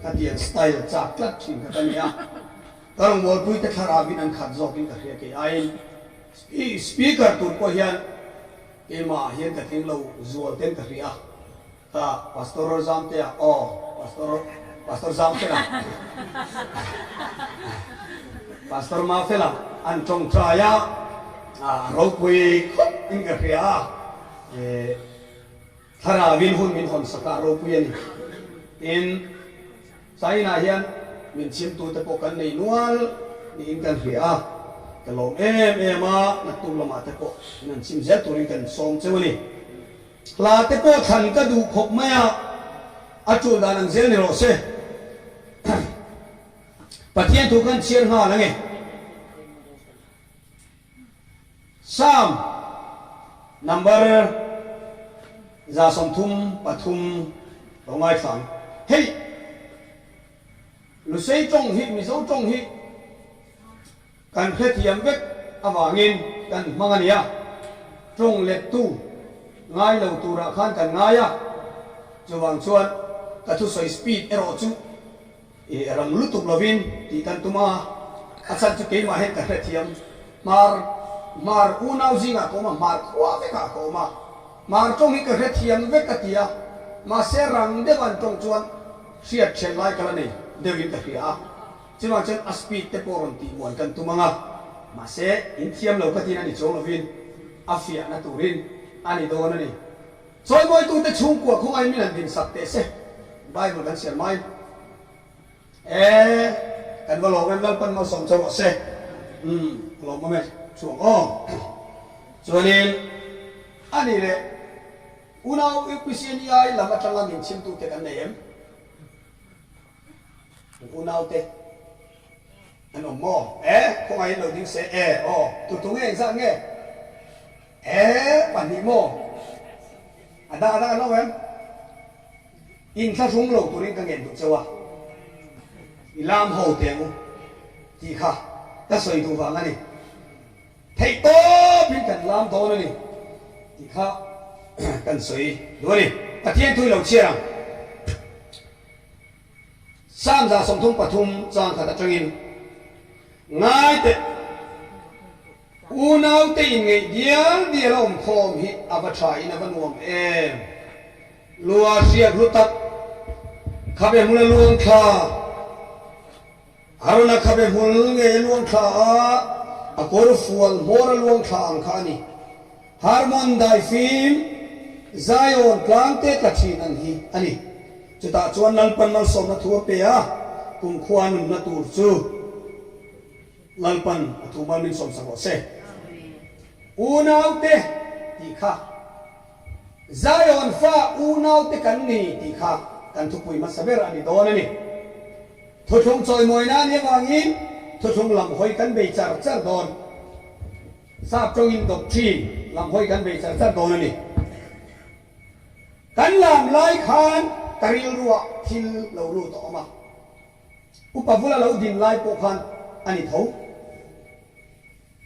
Khatiang style chak tlat thin kha ka ni a. Ka rawngbawlpuite thlarauin an khat zawkin ka hria kei aiin speaker tur pawh hian keimah ah hian ka tling lo zual ten ka hria. Ka Pastor Zamtea aw Pastor Pastor Zamfela Pastor Mafela an tawngtai a, a ropui khawp in ka hria a. Thlarauin hun min hawn sak a, a ropui a ni. Tin, China hian min chhimtute pawh kan nei nual niin kan hria a, ka lawm em em a, naktuk lamah te pawh min han chhim zel turin kan sawm cheu a ni. Hla te pawh thlan ka duh khawp mai a, a tul dan ang zel ni rawh se. Pathian thu kan chhiar nghal ang e. Psalm number 133 lo ngaithla ang. Hei Lusei tawng hi Mizo tawng hi kan hrethiam vek avangin kan hmang a nia. Tawng lettu ngai lo turah khan kan ngai a, chuvang chuan ka thusawi speed erawh chu I rang lutuk lovin tih kan tum a, a chhan chu keimah hian ka hrethiam. Hmar, Hmar unau zingah ka awm a, Hmar khua vekah ka awm a. Hmar tawng hi ka hrethiam vek a ti a, mahse rang deuh an tawng chuan hriat then lai ka la nei deuhin ka hria a. Chuvang chuan a speed te pawh rawn tih muan kan tum ang a, mahse in thiam lo ka tin a ni chuang lovin a fiahna turin a ni dawn a ni. Chawimawitute chhungkua khawngain min han dinsak teh se, Bible kan siam mai e, kan va lawm em, Lalpan malsawm cho rawh se, umm ka lawm awm e, chhuang aw. Chuanin a nih leh unau UPCNEI lam atanga min chhimtute kan nei em? Kan unaute an awm maw? E, khawngain lo ding se e, aw, tu tu nge engzat nge? He pahnih maw? A dang a dang an awm em? Inthlahrung lo turin ka ngen duh cheu a, i lam ho teh ang u tih kha ka sawi duh vang a ni. Theih tawpin kan lam dawn a ni tih kha kan sawi duh a ni. Pathian thu i lo chhiar ang. Psalm 133 chang khat atangin ngai teh. Unaute inngeih dial dial a awm khawm hi a va tha in a va nuam em. Lua hriak hlu tak khabe hmul a luang thla. Arona khabe hmul ngei a luang thla a, a kawr fual hmawr a luang thla ang kha a ni. Harmon daifim Zion tlangte tla thin ang hi a ni. Chutah chuan Lalpan malsawmna thu a pe a, kumkhua nunna tur chu. Lalpan a thu mal min sawmsak rawh se. Unaute tih kha Zion fa unaute kan ni tih kha kan thupui hmasa ber a ni dawn a ni. Thuthlung chawimawina a nih avangin thuthlung lam hawi kan bei char char dawn. Sap tawngin doctrine lam hawi kan bei char char dawn a ni. Kan lam lai khan ka rilruah thil lo lut a awm a. Upa Vula lo din lai pawh khan a ni tho.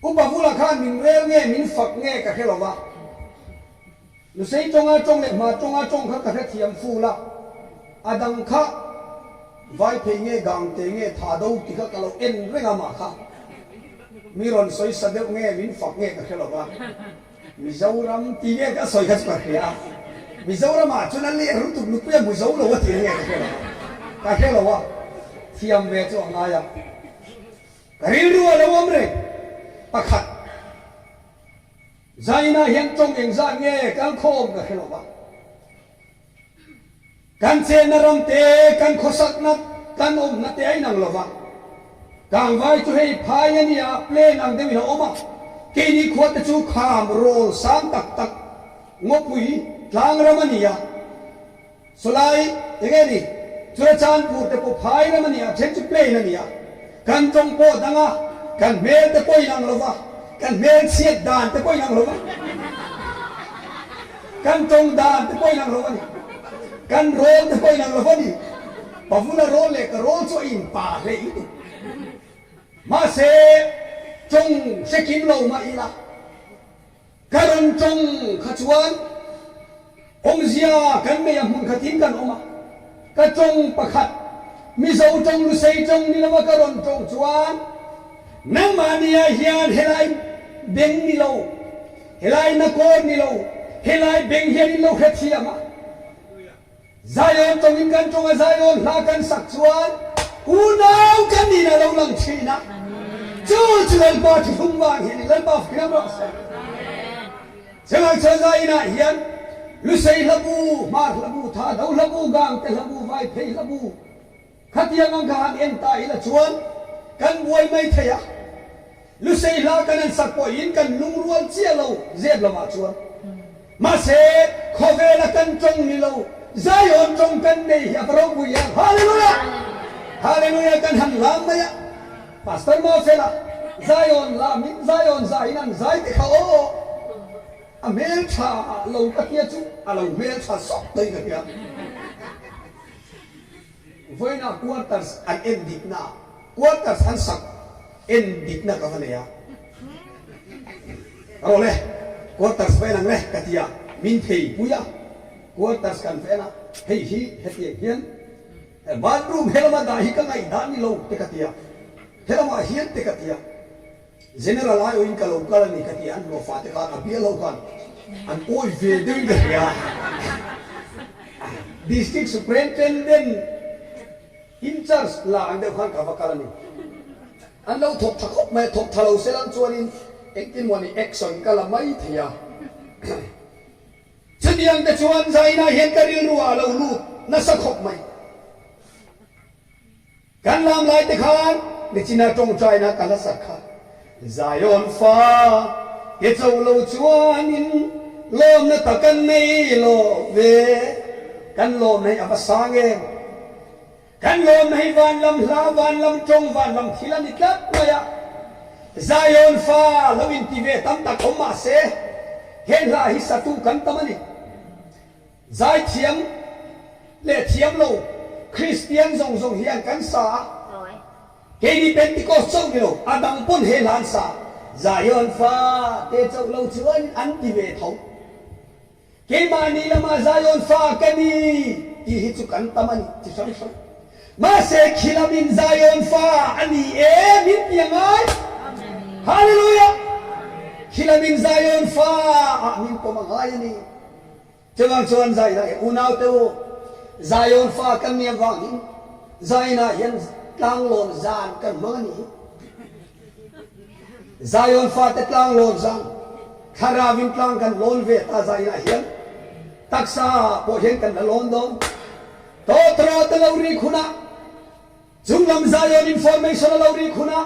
Upa Vula khan min rel nge min fak nge ka hre lo va. Lusei tawnga tawng leh hma tawnga tawng kha ka hrethiam ful a, a dang kha vai phei nge gang te nge tha do ti kha ka lo en reng a mah kha mi rawn sawi sa deuh nge min fak nge ka hre lo va. Mizoram tih nge ka sawi kha chu ka hria a, Mizoram ah chuan a leh lutuk nupui a hmu zo lo a tih nge ka hre lo a, ka hre lo a, thiam ve chu a ngai a, ka rilru a lo awm reng. Pakhat, Zaina hian tawng engzat nge kalkhawm ka hre lo a. Kan chenna ram te, kan khawsakna, kan awmna te a inang lo va. Kangvai chu hei phai a nia, plane ang deuhin a awm a. Keini khua te chu kham rawl sang tak tak, ngawpui, tlang ram a ni a. Sawlai, eng nge ni, Churachandpur te pawh phai ram a ni a, then chu plane a ni a. Kan tawng pawh dang a, kan hmel te pawh inang lo va, kan hmel chhiat dan te pawh inang lo va. Kan tawng dan te pawh inang lo a ni. Kan rawl te pawh inang lo a ni. Pavula rawl leh ka rawl chu a inpa hleih lutuk. Mahse, tawng hre kim lo mah ila, ka rawn tawng kha chuan awmzia kan nei a hmun khatin kan awm a. Ka tawng pakhat. Mizo tawng Lusei tawng ni lova ka rawn tawng chuan nangmahni ah hian helai beng ni lo, helai nakawr ni lo, helai beng hian in lo hrethiam a. Zion tawngin kan tawng a, Zion hla kan sak chuan unau kan nin a lo lang thin a, chu chu Lalpa thuthlung vang hian in Lalpa fiam rawh se. Chulai chuan Zaiinah hian Lusei hlabu, Hmar hlabu, Thahdo hlabu, Gangte hlabu, Vaiphei hlabu khatiang ang kha han en ta ila chuan kan buai mai thei a. Lusei hla kan han sak pawhin kan lungrual chiah lo zep lovah chuan. Mahse, khawvela kan tawng ni lo, Zion tawng kan nei hi a va ropui em! Hallelujah! Hallelujah! Kan han lam mai a, Pastor Mafela, Zion lamin Zion zaiin an zai te kha aw, a hmeltha lo ka tia chu a lo hmeltha sawk mai ka tia. Vawiinah quarters an en dikna, quarters an sak en dikna ka va nei a. Rawh le, quarters va en ang le ka ti a, min thei pui a, quarters kan va en a, hei hi hetiang hian bathroom helama dah hi ka ngaihdah ni lo te ka ti a, helamah hian te ka ti a, General aiawhin ka lo kal a ni ka ti a, an hlawhfa te khan a bial ho khan an awi ve deuhin ka hria a, District Superintendent Incharge la ang deuh khan ka va kal a ni. An lo thawk tha khawp mai a, thawk tha lo se lang chuanin engtin maw ni action ka la mai thei a. Chutiang te chuan Zaina hian ka rilru ah a lo lut nasa khawp mai. Kan lam lai te khan Nichina tawngtaina ka hla sak kha Zion fa ke cho lo chuanin lawmna tak kan nei lo ve. Kan lawmna hi a va sang em? Kan lawmna hi van lam hla, van lam tawng, van lam thil a ni tlat mai a. Zion fa lo inti ve tam tak awm mah se, he hla hi satu kan tam a ni. Zaithiam leh thiam lo Kristian zawng zawng hian kan sa a, keini Pentecost chauh ni lo, a dang pawn he hla an sa. Zion fa te chauh lo chuan an ti ve tho. Keimahni lama Zion fa ka ni tih hi chu kan tam a ni chi hrang hrang. Mahse khilamin Zion fa a ni e min ti a ngai. Hallelujah! Khilamin Zion fa ah min pawm a ngai a ni. Chuvang chuan Zaina hi unaute u, Zion fa kan nih avangin Zaina hian tlanglawn zan kan hmang a nih hi. Zion fate tlanglawn zan, thlarauin tlang kan lawn ve ta Zaina hian taksa pawh hian kan la lawn dawn. Tawtrawt a lo rik hunah Chunglam Zion information a lo rik hunah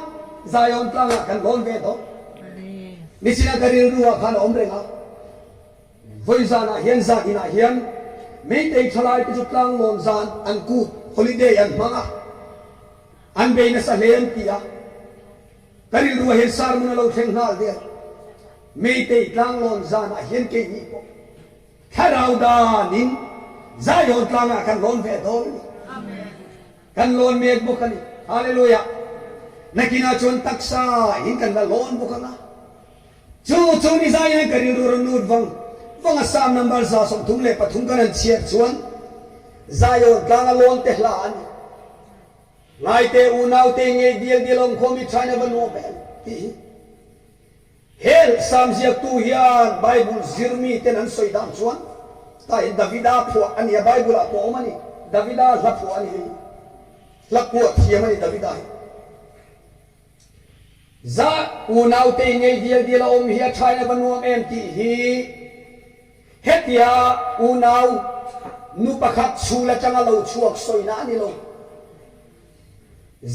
Zion tlangah kan lawn ve dawn. Nichina ka rilru ah khan a awm reng a. Vawi zanah hian zan inah hian Meitei thalaite chu tlanglawn zan an kut, holiday, an hmang a, an bei nasa hle an ti a. Ka rilruah hian sermon a lo thleng nghal der. Meitei tlanglawn zanah hian keini pawh thlarau danin Zion tlangah kan lawn ve dawn a ni. Kan lawn mek bawk a ni. Hallelujah! Nakinah chuan taksa in kan la lawn bawk ang a. Chu chu ni zai hian ka rilru rawn lut vang vang a, Psalm number 133 kan han chhiar chuan Zion tlanga lawn te hla a ni. Ngaite unaute ngei dial dial awm khawm i China va nuam em tih hi. Hel Psalm ziaktu hian Bible zir mi ten an sawi dan chuan tah hian Davida phuah a ni a, Bible ah pawh a awm a ni, Davida hla phuah a ni hei hi. Hla phuah thiam a ni Davida hi. Zah unaute ngei dial dial a awm hi a thain a va nuam em tih hi hetia unau nu pakhat chhul atanga lo chhuak sawina a ni lo.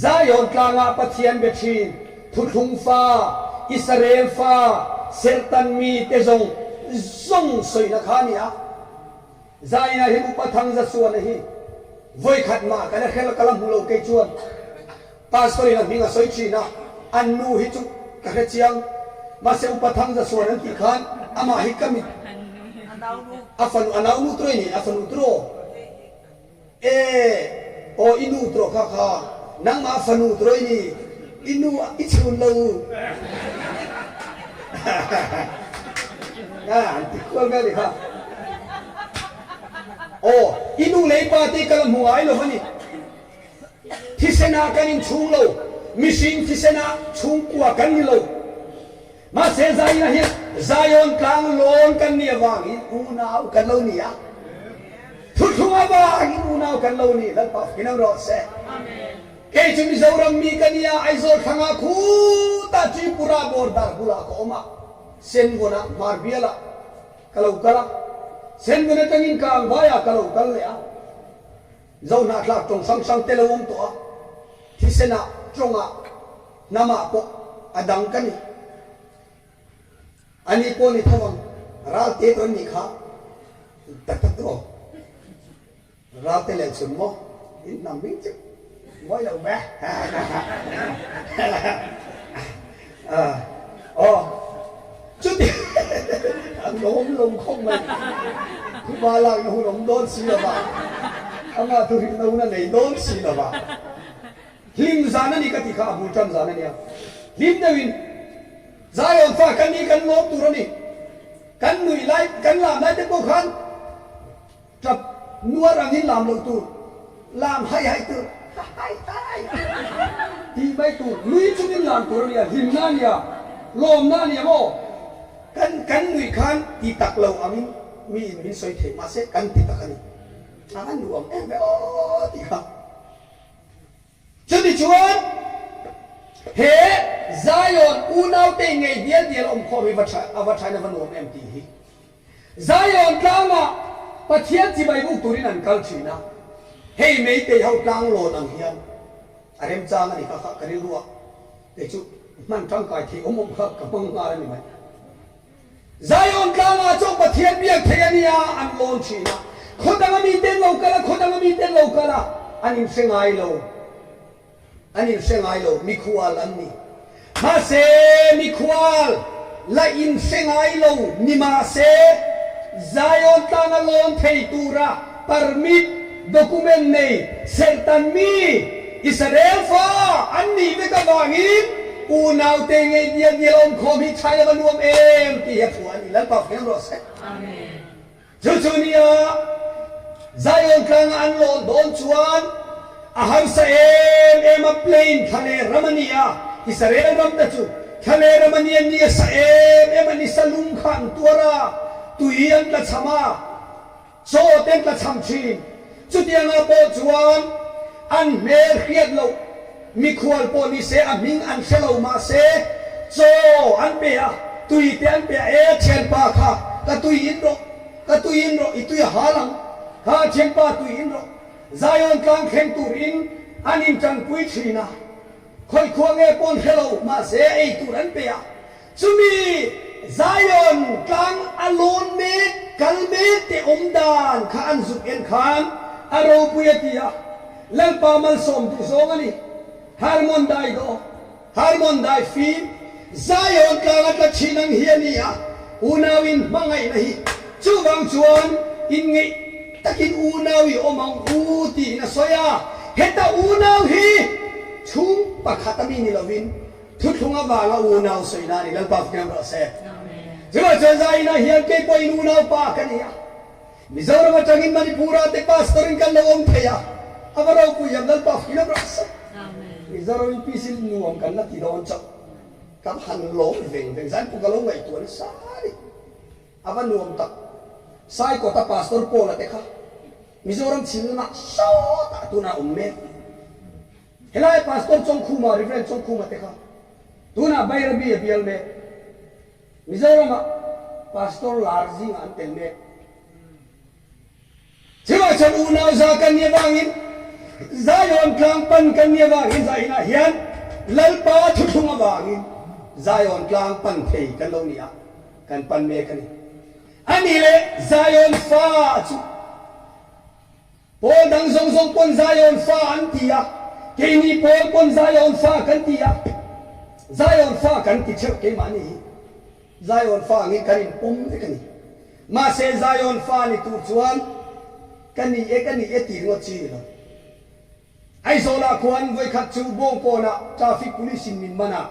Zion tlangah Pathian be thin, thuthlung fa, Israel fa, serhtan mi te zawng zawng sawina kha a ni a. Zaina hi upa Thangza Suana hi vawikhat mah ka la hrel ka la hmu lo kei chuan Pastor in a hming a sawi thin a, an nu hi chu ka hre chiang mahse upa Thangza Suan an tih khan amah hi ka mit a fanu a nau nu tawh i ni a fanu tawh E, aw i nu tawh kha kha nangmah fanu tawh i ni, i nu i chhun lo u. A han ti kual vel i kha. Aw, i nu leh i pa te i kal a hmu ngai lo a ni. Thisenah kan inchhung lo, mihring thisenah chhungkua kan ni lo. Mahse Zaina hian Zion tlang lawn kan nih avangin unau kan lo ni a, thuthlung avangin unau kan lo ni. Lalpa fakin ang rawh se. Kei chu Mizoram mi ka nia, Aizawl thlangah khutah Tripura border bulah ka awm a, Senvawnah Hmarbialah ka lo kal a, Senvawn atangin Kangvaiah ka lo kal leh a. Zohnahthlak tawng hrang hrang te lo awm tawh a, thisenah, tawngah, hnamah pawh a dang ka ni. Ani pawh ni tho ang, ral te tawn nih kha tak tak tawh. Ral te leh chhun maw in hnam hming chu mawi lo ve. Aw chuti a lawm lo khawp mai. Thuba lakna hun awm dawn si lo va, ama thuhrilhna hun a nei dawn si lo va. Hlim zan a ni ka tih kha a bul tan zan a nia. Hlim deuhin Zion fa kan ni kan lawm tur a ni. Kan nuih lai kan lam lai te pawh khan Tap nuar angin lam loh tur, lam hai hai tur, ha hai hai tih mai tur, nui chungin lam tur a nia, hlimna a nia, lawmna a nia maw? Kan kan nuih khan ti tak lo angin miin min sawi thei mahse kan ti tak a ni. A han nuam em em aw tih kha. Chutichuan, he Zion unaute ngei dial dial awm khawm hi va tha a va thain a va nuam em tih hi Zion tlangah Pathian chibai buk turin an kal thin a, hei Meitei ho tlang lawn ang hian a remchang a ni kha kha ka rilru a, kei chu hman tangkai theih awm awm kha ka hmang nghal a ni mai. Zion tlangah chuan Pathian biak thei a nia an lawn thin a, khaw danga mite an lo kal a, khaw danga mite an lo kal a, an inhre ngai lo. An inhre ngai lo, mikhual an ni. Mahse, mikhual la inhre ngai lo ni mahse, Zion tlanga lawn thei tura permit, document nei serhtan mi Israel fa an nih vek avangin unaute ngei dial dial awm khawm hi chhai lova nuam em tih hi a phuah a ni. Lalpa feng rawh se. Chu chu nia Zion tlanga an lawn dawn chuan a harsa em em a, plain thla ram a ni a, Israel ram te chu thla ram a nia, ni a sa em em a, ni sa lung kha an tuar a, tui an tla cham a, chaw te an tla cham thin. Chutiangah pawh chuan an hmel hriat loh Mikhual pawh ni se a hming an hre lo mahse chaw an pe a, tui te an pe a, e thianpa kha ka tui in rawh, ka tui in rawh, i tui a hal ang, kha thianpa tui in rawh. Zion tlang thleng turin an intanpui thin a, khawikhua nge pawn hre lo mahse ei tur an pe a, Chumi Zion tlang a lawn mek, kal mek te awm dan kha an zuk en khan a ropui a ti a, Lalpa malsawm duh zawng a ni. Hermon dai daw, Hermon dai fim, Zion tlang a tla thin ang hi a ni a, unau in hmangaihna hi chuvang chuan inngeih takin unau i awm ang u tiin a sawi a, heta unau hi chhung pakhat a mi ni lovin Thuthlung avanga unau sawi na a ni, Lalpa fak rawh se. Chuvang chuan Zainah hian kei pawhin unau pa ka ni a, Mizoram atangin Manipur-ah te pastor in kan lo awm thei a, a va ropui em, Lalpa fak rawh se. Mizoram in peace in nuam kan la ti dawn chauh, kan han lawm veng veng zan pawh ka lo ngaihtuah nasa a ni, a va nuam tak. Saikawta pastor Paul-a te kha Mizoram chhim lamah sawtah tunah a awm mek. Helai Pastor Chawngkhuma, Rev. Chawngkhuma te kha tunah Bairabi a bial mek. Mizoramah Pastor lar zingah an tel mek. Chuvah chuan unau za kan nih avangin, Zion tlang pan kan nih avangin Zainah hian Lalpa thuthlung avangin Zion tlang pan thei kan lo ni a, kan pan mek a ni. Ani leh Zion fa chu Pawl dang zawng zawng pawn Zion fa an ti a, keini pawl pawn Zion fa kan ti a, Zion fa kan ti theuh keimahni hi Zion fa angin kan inpawm vek a ni. Mahse Zion fa ni tur chuan ka ni e ka ni e tih ringawt chi ni lo. Aizawlah khuan vawikhat chu Bawngkawnah traffic police in min man a,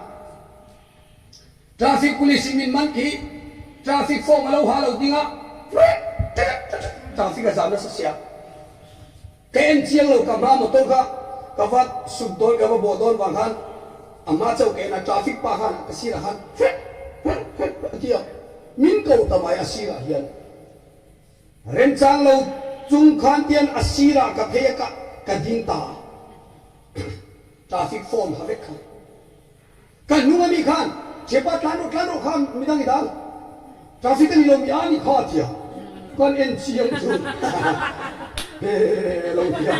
Traffic police in min man khi traffic form a lo ha lo ding a, traffic a zam nasa sia. Ka en chiang lo ka hma motor kha. ka va sut dawn ka va bawh dawn vang khan a hma chauh ka en a, traffic pa khan ka sirah khan hrek hrek hrek a ti a, min ko ta mai a sirah hian. Remchang lo chung khan tian a sirah ka phei a ka ka ding ta a, traffic form ha vek kha. Ka hnung ami khan Chepa tlan rawh tlan rawh kha midang i dal traffic a ni lo mi a ni kha a ti a, kan en chiang chu he lo ti a,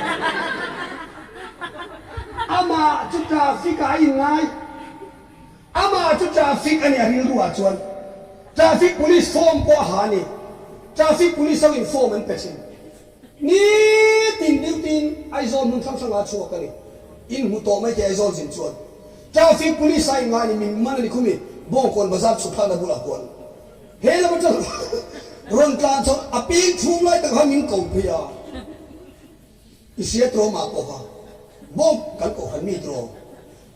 amah chu traffic ah a in ngai, amah chu traffic a ni a rilru ah chuan traffic police form pawh a ha a ni, traffic police ho in form an pe thin. Nitin duty-in Aizawl hmun hrang hrangah a chhuak a ni. In hmu tawh mai thei Aizawl zin chuan Traffic Police a inngai a ni, min man a ni khumi Bawngkawn Bazar chhuk thlakna bulah kuan he lam atang rawn tlan chho a peng chhung lai tak khan min ko phei a, i hria tawh mah pawh kha Bawng kan kohhran mi tawh.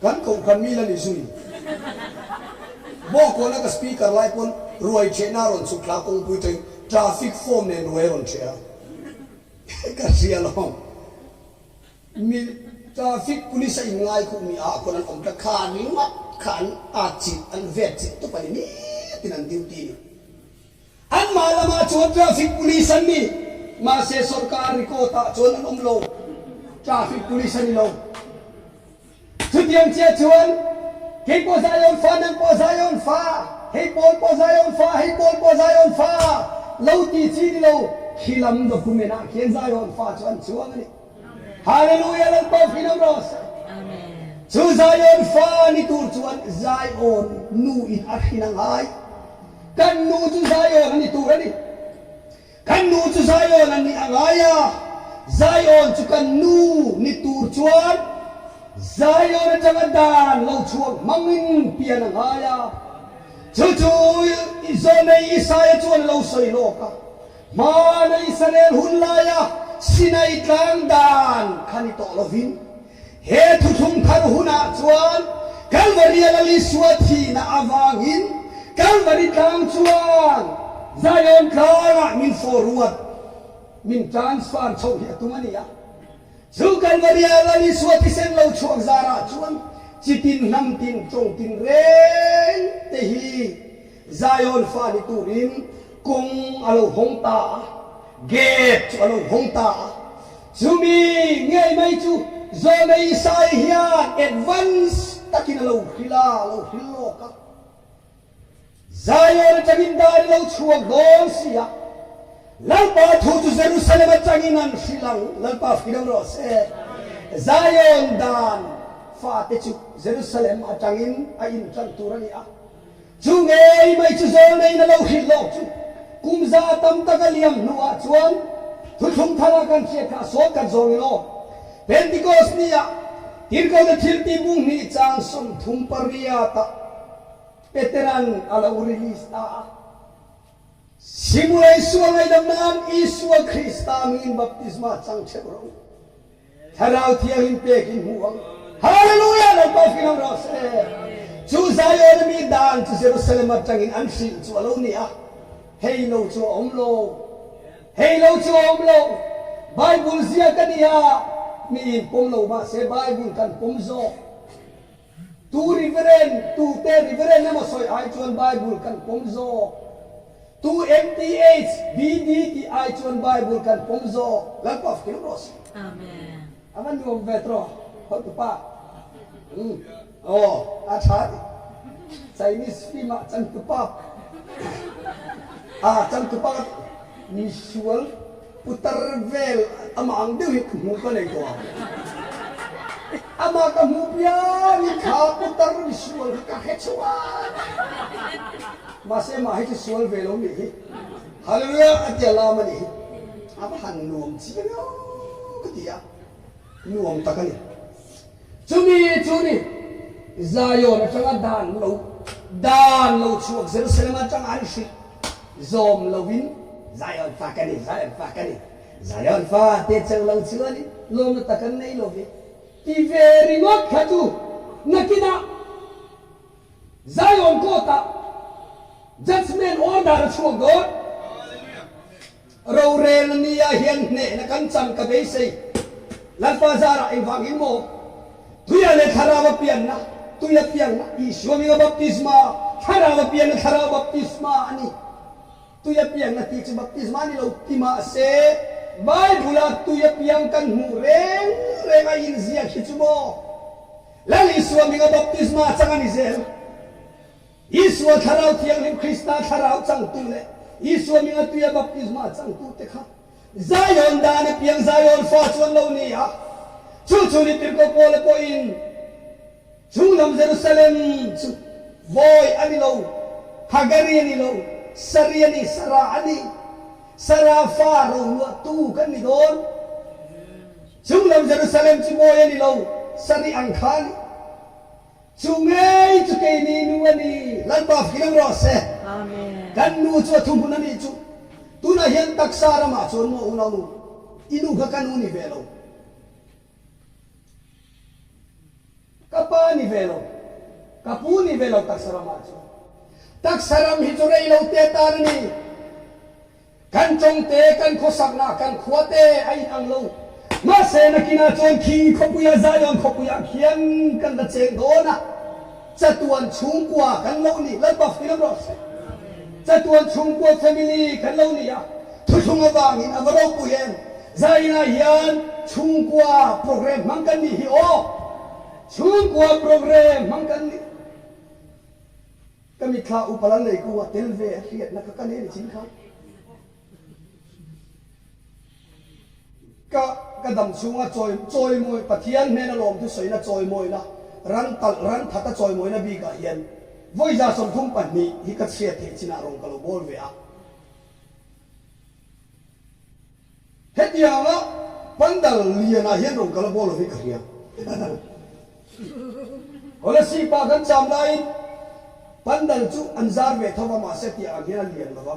Kan kohhran mi la ni zui. Bawngkawna ka speaker lai pawn ruai ṭhehna a rawn chhuk thla kawngpui ṭeng traffic form nen ruai a rawn ṭheh a. Ka hria lo. Mi traffic police a inngai khuh mi ah khawn an awm tlat kha ringawt kha an at chilh an vet chilh tawp a ni nitin an duty ni. Anmah lamah chuan traffic police an ni, mahse sorkar record ah chuan an awm lo, traffic police a ni lo. Chutiang chiah chuan kei pawh Zion fa, nang pawh Zion fa, hei pawl pawh Zion fa, hei pawl pawh Zion fa lo ti chi ni lo, khi lam document ah khian Zion fa chu an chuang a ni. Hallelujah Lalpa fihna rawh se. Chu Zion fa ni tur chuan Zion nu in a hrin a ngai. Kan nu chu Zion a ni tur a ni. Kan nu chu Zion a nih a ngai a, Zion chu kan nu ni tur chuan Zion atanga dan lo chhuak hmangin pian a ngai a. Chu chu Zawlnei Isaia chuan a lo sawi lawk a, Hmana Israel hun laia Sinai tlang dan kha ni tawh lovin, He thuthlung thar hunah chuan Kalvari-a Lal Isua thihna avangin Kalvari tlang chuan Zion tlangah min forward, min transfer chhoh hi a tum a ni a. Chu Kalvari-a Lal Isua thisen lo chhuak zarah chuan chitin hnam tin tawng tin reng te hi Zion fa ni turin kawng a lo hawng ta a, gate chu a lo hawng ta a. Chumi ngei mai chu Zawlnei Isai hian advance takin a lo hrilh a, a lo hrilh lawk a. Zion atangin dan i lo chhuak dawn si a, Lalpa thu chu Jerusalem atangin an hrilh ang, Lalpa hrilh rawh se. Zion dan fate chu Jerusalem atangin a intan tur a ni a. Chu ngei mai chu zawlneiin a lo hrilh lawk chu kum za tam tak a liam hnuah chuan thuthlung thara kan hriat kha a sawt kan zawng ilo. Pentikos nia Tirhkohna thiltih bung hnih chang 38 ah Peteran a lo release ta a. Simulei sual ngaihdam nan Isua Krista mingin baptisma chang theuh rawh u. Thlarau Thianghlim pek in hmu ang. Hallelujah! Lalpa fing ang rawh se. Chu Zion a mi dan chu Jerusalem atangin an hrilh chu a lo ni a. Hei lo chu a awm lo. Hei lo chu a awm lo. Bible ziak a ni a, mi in pawm lo mahse Bible kan pawm zawk. Tu Reverend, tu te Reverend emaw sawi ai chuan Bible kan pawm zawk. Tu MTH, BD tih ai chuan Bible kan pawm zawk. Lalpa fak rawh se. Amen. A va nuam ve tawh hotupa. Umm aw a tha ni. Chinese film ah changtupa ah changtupa ka misual Putar vel amah ang deuh hi ka hmu ka nei tawh a, amah ka hmu piangin kha putar misual kha ka hre chhuak a, mahse amah hi chu sual ve lo nih hi, Hallelujah a tia lam a nih hi, a va han nuam chiang eo ka ti a, nuam tak a ni. Chumi chu ni Zion atanga dan lo dan lo chhuak Jerusalem atanga an hrilh zawm loin Zion fa ka ni, Zion fa ka ni, Zion fa te cheu lo chuanin lawmna tak an nei lo ve ti ve ringawt kha chu nakinah Zion court ah judgement order a chhuak dawn. Rorel nia hian hnehna kan chan ka beisei. Lalpa zarah engvangin maw Tuia leh Thlarau a pianna, Tuia pianna, Isua hminga baptisma, Thlarau a pianna, Thlarau baptisma a ni. Tuia pianna tih chu baptisma a ni lo ti mahse, Bible-a tuia piang kan hmuh reng reng a inziak hi chu maw Lal Isua hminga baptisma chang a ni zel. Isua Thlarau Thianghlim Krista Thlarau changtu leh Isua hminga tuia baptisma changtute kha Zion dan a piang Zion fa chu an lo ni a, chu chu ni tirhkoh Paula pawhin chunglam Jerusalem chu vawi a ni lo, Hagari a ni lo, Sari a ni, Sara a ni, Sara fa roluahtu kan ni dawn. Chunglam Jerusalem chu vawi a ni lo, Sari ang kha a ni. Chu ngei chu keini nu a ni. Lalpa fing rawh se. Kan nu chu a thuhmun a nih chu. Tunah hian taksa ramah chuan maw unau nu, i nu kha ka nu ni ve lo. Ka pa ni ve lo. Ka pu ni ve lo taksa ramah chuan. Taksa ram hi chu rei lo te tan a ni. Kan tawng te, kan khawsakna, kan khua te a inang lo. Mahse, nakinah chuan khi khawpuia Zion khawpuiah khian kan la cheng dawn a, chatuan chhungkua kan lo ni. Lalpa filam rawh se. Chatuan chhungkua family kan lo ni a, thuthlung avangin a va ropui em. Zaiinah hian chhungkua program hmang kan nih hi aw. Chhungkua program hmang kan ni. Ka mitthla upa lal nei kungah tel ve a hriatna kha ka nei a ni chin khan. Ka ka dam chhunga chawi chawimawi Pathian hnena lawmthu sawina chawimawina ran talh ran thata chawimawina bikah hian vawi 32 hi ka chhiat theih chinah rawn ka lo bawl ve a. Hetianga pandal lianah hian rawn kal a bawl lovin ka hria. Kolasib-ah kan cham laiin pandal chu an zar ve tho va, mahse tiang ang hian a lian lo va.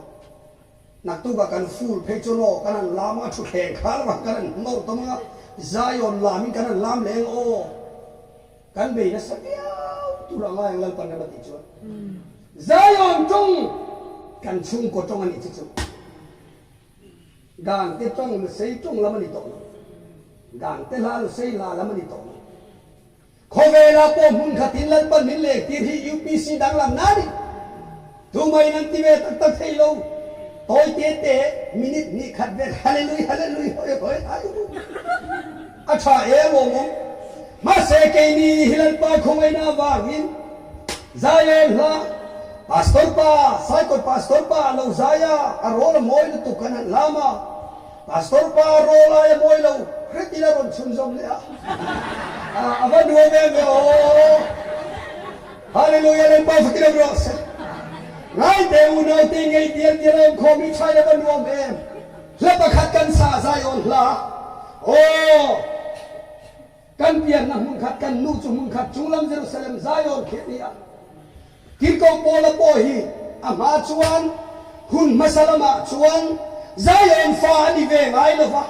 Naktukah kan full phei chuan aw kan han lam anga thutthleng kha lamah kan han hnawr tawm anga Zion lamin kan han lam leh ang aw. Kan bei nasa viau tur a ngai ang Lalpan rem a tih chuan. Zion tawng kan chhungkaw tawng a nih chu chu. Gangte tawng Lusei tawng lam a ni tawh lo. Gangte hla Lusei hla lam a ni tawh lo. Khawvelah pawh hmun khatin Lalpan min lengtir hi UPC danglam na ni. Tumahin an ti ve tak tak thei lo. Tawi te te minute hnih khat vel Hallelui Hallelui hawi hawi ai u. A tha e lawmawm. Mahse keini hi Lalpa khawngaihna avangin Zion hla Pastor pa, Saikawt Pastor pa a lo zai a, a rawl a mawi lutuk kan han hlam a, Pastor pa a rawl ai a mawi lo hretin a rawn chhunzawm leh a, a va nuam em ve aw. Hallelujah Lalpa fakin awm rawh se. Ngaite unaute ngei dial dial a awm khawm hi thain a va nuam em. Hla pakhat kan sa Zion hla aw. Kan pianna hmun khat, kan nu chu hmun khat, chunglam Jerusalem Zion khi a ni a. Tirhkoh Paula pawh hi a hma chuan hun hmasa lamah chuan Zion fa a ni ve ngai lo va,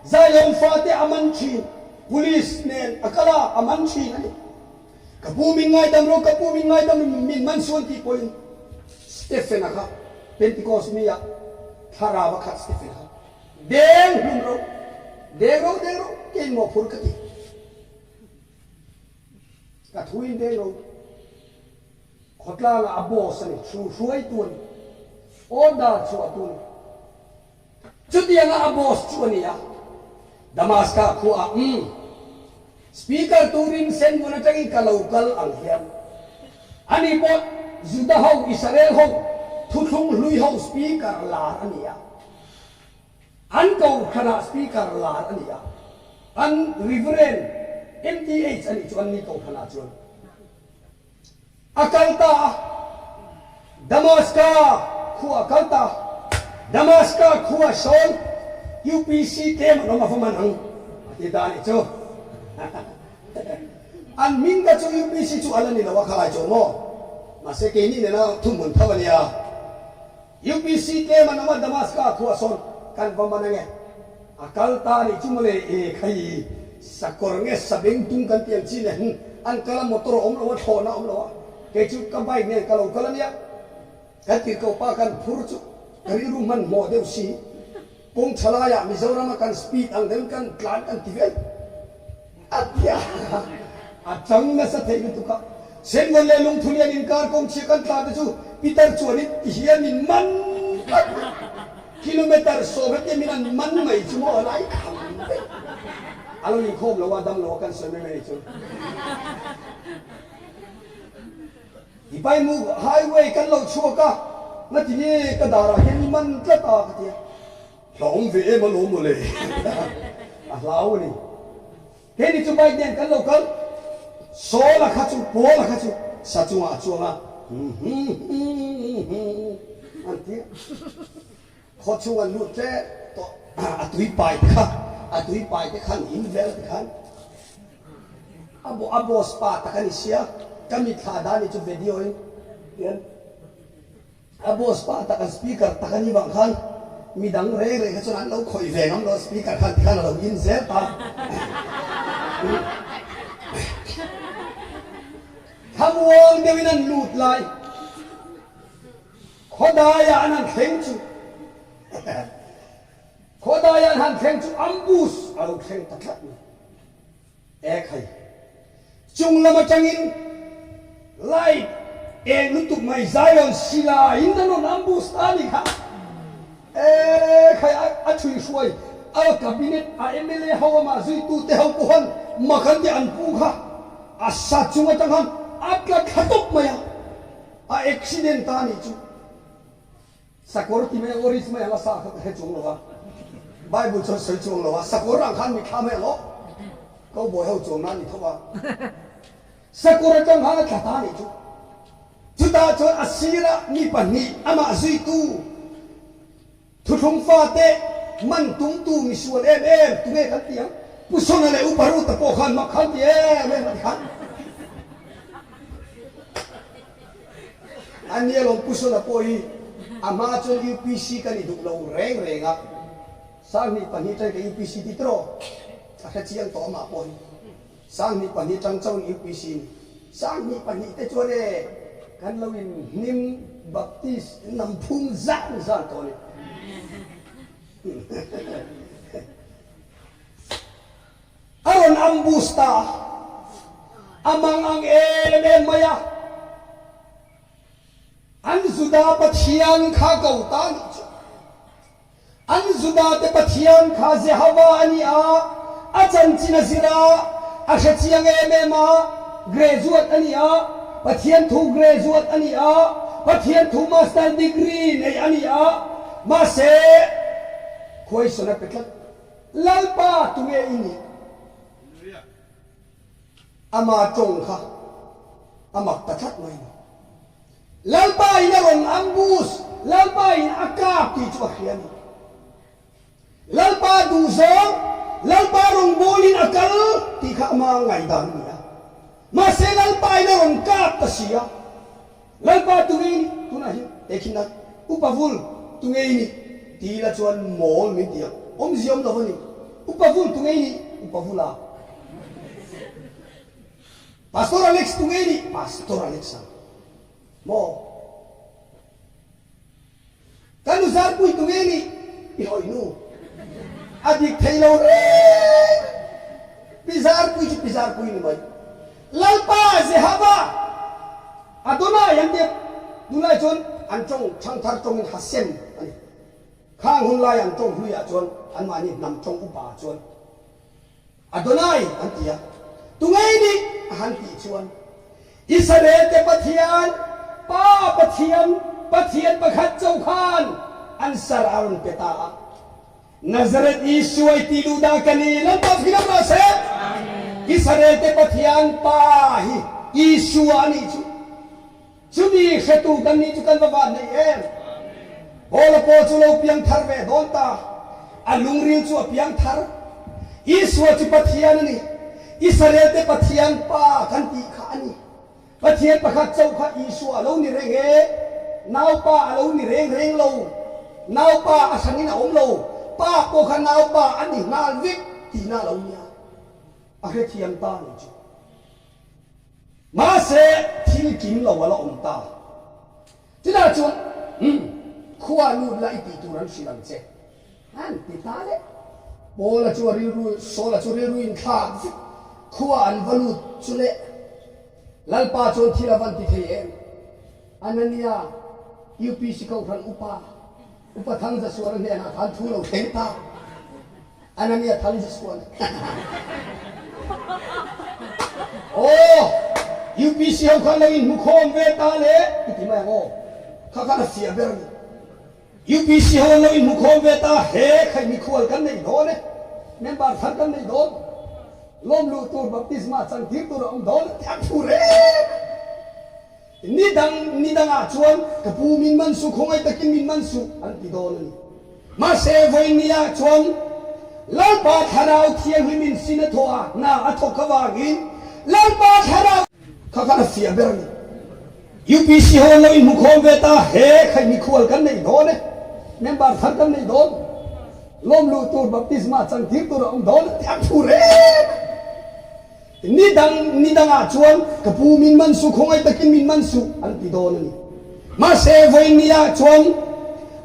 Zion fate a man thin, police nen a kal a, a man thin a ni. Ka pu min ngaidam rawh, ka pu min ngaidam min man suan tih pawhin Stephen-a kha Pentecost mi ah thlarau a khat Stephen kha. Deng hlum ro, deng ro, deng ro, kei maw phur ka ti. Ka thu in deng ro. Khawtlang ah a boss a ni, thu hruaitu a ni, order chhuahtu a ni. Chutianga a boss chu a ni a, Damaska khua ah umm, Speaker turin Senvun atangin ka lo kal ang hian ani pawh Juda ho, Israel ho, thuthlung hlui ho Speaker lar a ni a. An kohhranah Speaker lar a ni a, an Reverend MTH a nih chu an ni kohhranah chuan a kal ta a, Damaska khua a kal ta a, Damaska khua sawn UPC tlem an awm a va man ang a ti ta a nih chu. An hming kha chu UPC chu a la ni lo a khalai chuan maw? Mahse keini nena thuhmun tho a nia. UPC tlem an awm a Damaska khua sawn kan va man ange. A kal ta nih chu mawle e khai sakawr nge sabeng tung kan ti ang chi nen an kal a motor a awm lo a thlawhna a awm lo a kei chu ka bike nen ka lo kal ania kan tirhkoh pa kan phur chu ka rilru hmanhmawh deuh si kawng tha laiah Mizoram a kan speed ang deuhin kan tlan kan ti vel. A tia a chang nasa thei lutuk a. Senvawn leh Lungthulian inkar kawng chhia kan tlan te chu Peter chuan in ti hian min man tlat mai. Kilometre sawm hetia min an man mai chu maw a lai kham vek. A lo inkhawm lo a, dam lo a kan sawi mai mai chu. Tipaimuk highway kan lo chhuak a, ngati nge ka darah hian i man tlat a ka ti a. Hlauhawm ve em alawm mawle a hlau a ni. Keini chu bike nen kan lo kal, Sawla kha chu Pawla kha chu sa chungah a chuang a, an ti a. Khaw chhung an lut tlem tawh, a tui pai te kha, a tui pai te khan in vel te khan a a boss pa tak a ni sia, ka mitthla dan hi chu video in hian. A boss pa tak an speaker tak a nih vang khan midang reng reng kha chuan an lo khawih ve ngam lo a speaker khan tikhan a lo in zel ta. Thlamuang deuhin an lut lai khawdaiah an han thleng chu khawdaiah an han thleng chu ambush a lo thleng ta tlat mai. Ek hei. Chung lam atangin light eng lutuk mai Zion silai in an rawn ambush ta a ni kha. Ek hei a thui hruai a cabinet a mla ho amah zuitu te ho pawh han mak an ti an pu kha a sa chung atang khan a tla thla tawp mai a, a accident ta a nih chu. Sakawr ti mai ang aw, rich mai ang a sa kha ka hre chuang lo a, Bible chuan sawi chuang lo a, sakawr ang khan mitthla mai ang aw, cowboy ho chuang nan ni tho a, sakawr atang khan a tla ta nih chu, chutah chuan a sirah mi pahnih amah zuitu thuthlung fate man tumtu misual em em tunge kan ti ang, Pu Sona leh Upa Ruta pawh khan mak khan ti em em a ti khan. A nia lawm Pu Sona pawh hi a hma chuan UPC ka ni duh lo reng reng a, 2002 tang ka UPC ti tiraw a hre chiang tawh amah pawh hi 2002 tang chauhin UPC ni, 2002 te chuan e kan lo in hnim Baptist nam phum zan zan tawh a ni. A rawn ambush ta a, a mang ang em em mai a, An Juda Pathian kha ko ta nih chu. An Juda te Pathian kha Jehovah a ni a, a chanchin a zir a, a hre chiang em em a, graduate a ni a, Pathian thu graduate a ni a, Pathian thu master degree nei a ni a, mahse question a pe tlat. Lalpa tunge i nih? Ama tawng kha a mak ta tlat mai ni. Lalpa in a rawn ambush, Lalpa in a kap tih chu a hria a ni. Lalpa duhzawng, Lalpa rawngbawlin a kal tih kha ama ngaihdan a ni a. Mahse Lalpa in a rawn kap ta si a. Lalpa tunge i nih? Tunah hian tehkhin nan Upa Vul tunge i nih? Ti ila chuan mawl min ti ang. Awmzia awm lo a ni. Upa Vul tunge i nih? Upa Vula. Pastor Alex tunge i nih? Pastor Alex-a. Maw? Ka nu Zarpui tunge i nih? Pi Hawinu. A dik thei lo reng. Pi Zarpui chu Pi Zarpui ni mai. Lalpa Jehova Adonai an ti a, tunlai chuan an tawng thangthar tawngin Hashem a ni. Khang hun laia an tawng hluiah chuan anmahni hnam tawng upa chuan Adonai an ti a, tunge i nih? a han tih chuan, Israel-te Pathian, Pa Pathian, Pathian pakhat chauh khan an sar a rawn pe ta a. Nazareth Isua i tih duh dah ka ni, Lalpa fing lam rawh se! Israel-te Pathian Pa hi Isua a nih chu. Chumi hretu kan nih chu kan va van nei em? Paula pawh chu lo piang thar ve dawn ta. A lungril chu a piang thar. Isua chu Pathian a ni. Israel-te Pathian Pa kan tih kha a ni. Pathian pakhat chauh kha Isua a lo ni reng e. Naupa a lo ni reng reng lo. Naupa a hrangin a awm lo. Pa pawh kha naupa a ni nghal vek tihna a lo nia. A hrethiam ta a nih chu. Mahse, thil kim lo a la awm ta. Chutah chuan, Umm, khua lut la i tih tur an hrilh ang che. An ti ta le. Paula chu a rilru, Saula chu rilru in thlak vek. Khua an va lut chu le. Lalpa chuan thil a van ti thei em? Anania, UPC Kohhran upa, Upa Thangzasuana hnenah khan thu lo thleng ta. Anania Thangzasuana. Aw, UPC ho khan lo inhmukhawm ve ta le i ti mai ang aw. Kha khan a fiah ber a ni. UPC ho an lo inhmukhawm ve ta, he khai mikhual kan neih dawn e, member thar kan neih dawn, lawm luh tur baptisma chang tir tur a awm dawn a ti a thu reng a. Ni dang ni dangah chuan ka pu min man suh, khawngaih takin min man suh an ti dawn a ni. Mahse vawinia chuan Lalpa Thlarau Thianghlimin sin a thawh a, hna a thawk avangin Lalpa Thlarau Kha khan a fiah ber a ni. UPC ho an lo inhmukhawm ve ta, he khai mikhual kan neih dawn e, member thar kan neih dawn, lawm luh tur baptisma chang tir tur a awm dawn a ti a thu reng a. Ni dang ni dangah chuan ka pu min man suh, khawngaih takin min man suh an ti dawn a ni. Mahse vawinia chuan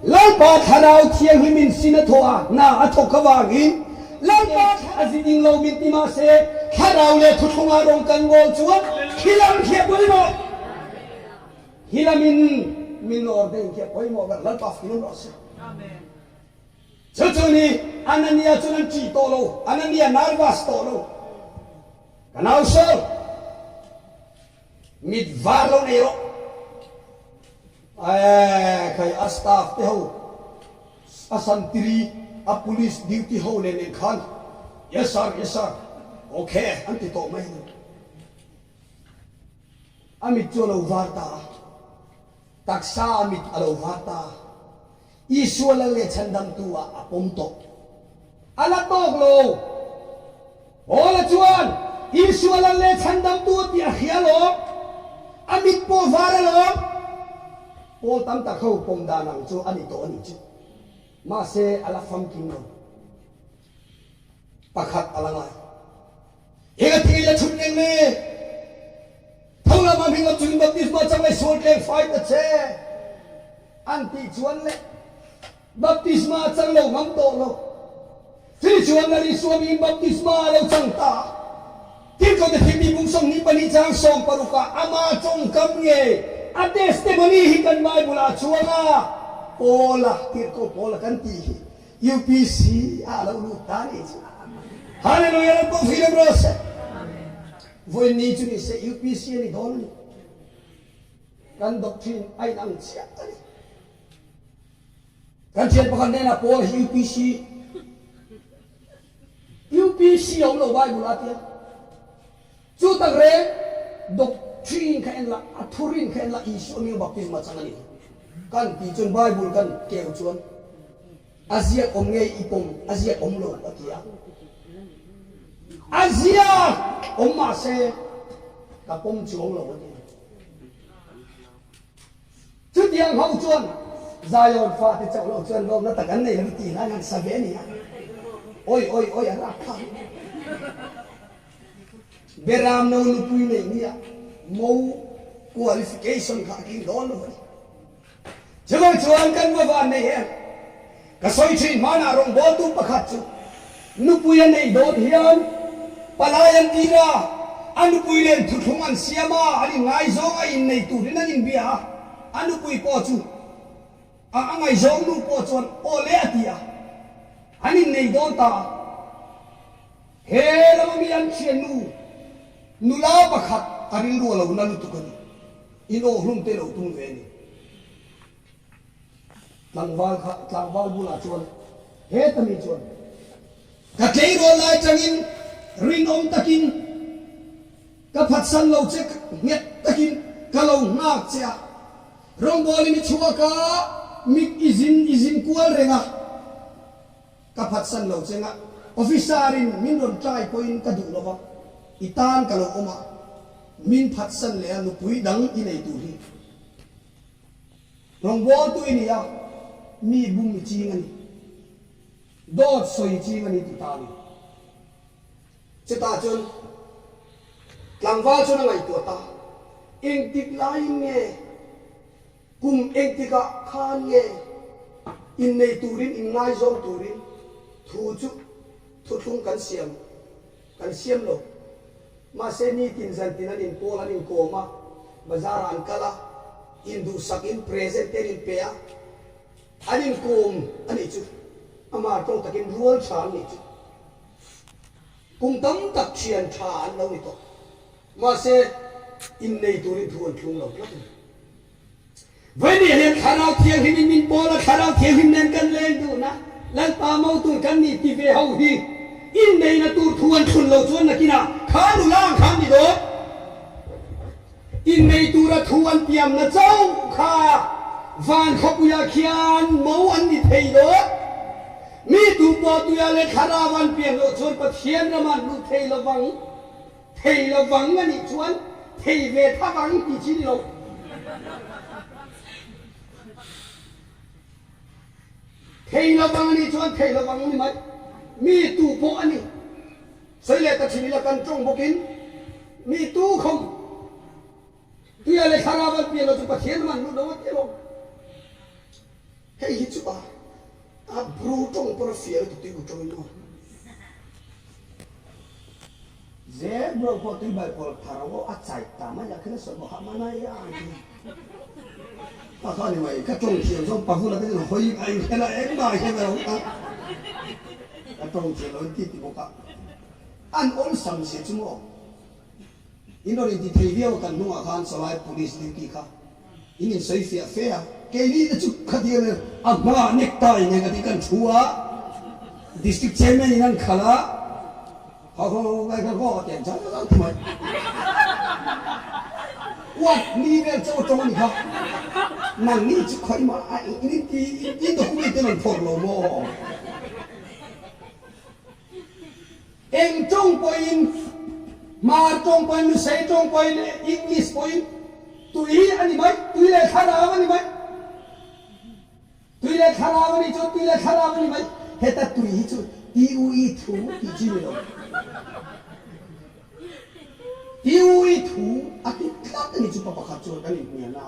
Lalpa Thlarau Thianghlimin sin a thawh a, hna a thawk avangin Lalpa a zi ding lo min ti mahse Thlarau leh thuthlunga rawng kan ngawl chuan khi lam khi a pawimawh. Hi lamin min ordain khi a pawimawh ber Lalpa fing an rawh se. Chu chu ni Anania chuan an ṭih tawh lo, Anania nervous tawh lo. Ka nau Saul, mit var lo nei rawh. Eeh khai a staff te ho a santiri a police duty ho nen nen khan yes sir yes sir ok an ti tawh mai a ni. A mit chu a lo var ta a, taksa a mit a lo var ta a, Isua lal leh chhandamtu ah a pawm tawh. A la tawk lo. Paula chuan Isua lal leh chhandamtu a tih a hria alawm. A mit pawh var alawm. Paul tam tak ho pawm dan ang chu a ni tawh a nih chu. Mahse a la famkim lo. Pakhat a la ngai. Eng a ti la chhun reng le? Tho lama hming lam chungin baptisma chang leh sual tleng fai ta che an tih chuan le baptisma a chang lo ngam tawh lo. Chumi chuan Lal Isua miin baptisma a lo chang ta a. Tirhkohte thiltih bung 22 chang 60 ah ama tawngkam nge a testimony hi kan Bible ah a chuang a, Paula, Tirhkoh Paula kan tih hi UPC ah a lo lut ta nih chu. Hallelujah Lalpa freedom rawh se. Vawiin chu ni se UPC a ni dawn a ni. Kan doctrine a inang chiah a ni. Kan thian pakhat hnenah Paul hi UPC UPC a awm lo Bible a tia. Chu tak reng doctrine kha en la, a thurin kha en la Isua hming baptisma chang a ni. Kan tih chuan Bible kan keu chuan a ziak awm nge i pawm a ziak awm lo a ti a. A ziak awm mahse ka pawm chuang lo a ti a. Chutiang ho chuan Zion fate chauh lo chuan lawmna tak an nei lo tih hlan an sa ve a ni a. Awi awi awi a rak phah. Beram no nupui neih nia mo qualification kha a tling dawn lo a ni. Chuvang chuan kan va van nei em? Ka sawi thin hmanah rawngbawltu pakhat chu nupui a neih dawn hian palai an tir a, a nupui nen thuthlung an siam a, an inngaizawng a, innei turin an inbia a, a nupui pawh chu a a ngaihzawng nu pawh chuan aw le a ti a, an innei dawn ta a. He lama mi an thiannu nula pakhat a rilru a lo na lutuk a ni. Inawhhlum te lo tum ve a ni. Tlangval kha tlangval bulah chuan heta mi chuan ka tleirawl lai tangin rinawm takin ka phatsan lo che nghet takin ka lo nghak che a, rawngbawlin i chhuak a, mit i zin i zin kual reng a, ka phatsan lo che nga, officer in min rawn try pawhin ka duh lo va, i tan ka lo awm a, min phatsan leh a nupui dang i nei tur hi. Rawngbawltu i ni a, mi bum i ching a ni. Dawt sawi i ching a ni ti ta a ni. Chutah chuan tlangval chuan a ngaihtuah ta, Engtik laiin nge, kum engtikah khan nge innei turin, inngaizawng turin thu chu thuthlung kan siam, kan siam lo. Mahse nitin zantin an inpawl an inkawm a, bazar ah an kal a, induhsak in present te an inpe a, an inkawm a nih chu. Amah tawng takin rual tha an nih chu. Kum tam tak thian tha an lo ni tawh. Mahse innei turin thu an thlung lo tlat a ni. Vawiin hian Thlarau Thianghlim in min pawl a, Thlarau Thianghlim nen kan leng dun a, Lalpa mo tur kan nih ti ve ho hi inneihna tur thu an thlun lo chuan nakinah kha nula ang kha an ni dawn. Innei tura thu an tiamna chauh kha van khawpuiah khian mo an ni thei dawn. Mi tu pawh tuia leh Thlarau an pian loh chuan Pathian ramah an lut thei lovang. Thei lo vang a nih chuan thei ve tha vang tih chi ni lo. Thei lo vang a nih chuan thei lo vang a ni mai. Mi tu pawh a ni. Sawi leh ta thin ila kan tawng bawkin mi tu khawm tuia leh thlarau an pian lo chu Pathian ram an lut lo a ti alawm. Hei hi chu a a Bru tawng pawn a fiah lutuk tui bu tawngin maw. Zel bro pawh tui bai pawl thar aw a chai ta mai lah khin a sawi bawk a manai a ang ti. Kha kha ni mai ka tawng thiam zawng pavula te chuan hawi a inhel a engmah a hre lo a ka tawng thiam lo an ti ti bawk a an awlsam zia chu maw. In rawn inti thei viau a kan hnungah khan sawlai police duty kha in insawi fiah fe a, keini te chu khatiang in a hmaah necktie nen ka ti kan thu a, district chairman in an khalh a, ho ho ho ngai kha haw a ti an chang chang chang mai. Uat ni vel chauh atawng a ni kha, nangni chu khawih mah in inti in document te rawn phawrh lo maw? Eng tawng pawhin, Hmar tawng pawhin, Lusei tawng pawhin, English pawhin tui a ni mai, tui leh thlarau a ni mai. Tui leh thlarau a nih chuan tui leh thlarau a ni mai. Heta tui hi chu TUI thu tih chi ni lo. TUI thu a ti tlat a ni chu pa pakhat chuan kan inhnial a.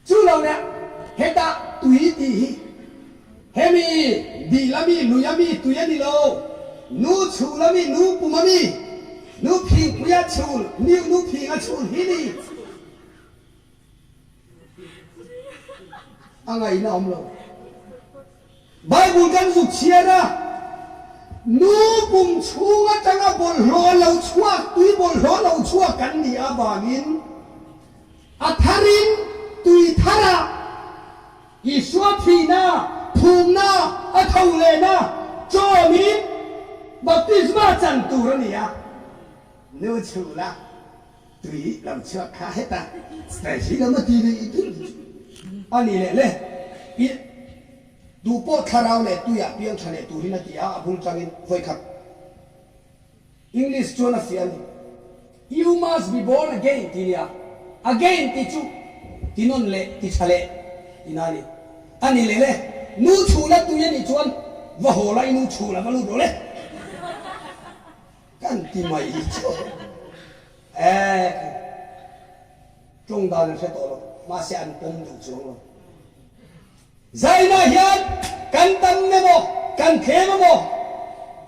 Chu lo leh hetah tui tih hi hemi dil ami, lui ami tui a ni lo, nu chhul ami, nu pum ami, nu phingpui a chhul, niu nu phing a chhul hi ni. A ngaihna awm lo. Bible kan zuk chhiar a, nu pum chhung atanga bawlhhlawh lo chhuak, tui bawlhhlawh lo chhuak kan nih avangin a tharin tui tharah Isua thihna, phumna, a tho lehna chawmin baptisma chan tur a ni a, nu chhula Tui lam chhuak kha heta hi lam a ti ve i thil chu a ni leh le. I duh pawh thlarau leh tuiah piang tha leh turin a ti a, a bul tangin vawi khat English chuan a fiah a ni. You must be born again tih nia, again tih chu ti nawn leh ti tha leh tihna a ni. A ni leh le, nu chhula tui a nih chuan va haw la i nu chhula va lut rawh le. Kan ti mai hi chu eh tawng dan an hre tawh lo, mahse an pawm duh chuang lo. Zainah hian kan tam emaw kan thlem emaw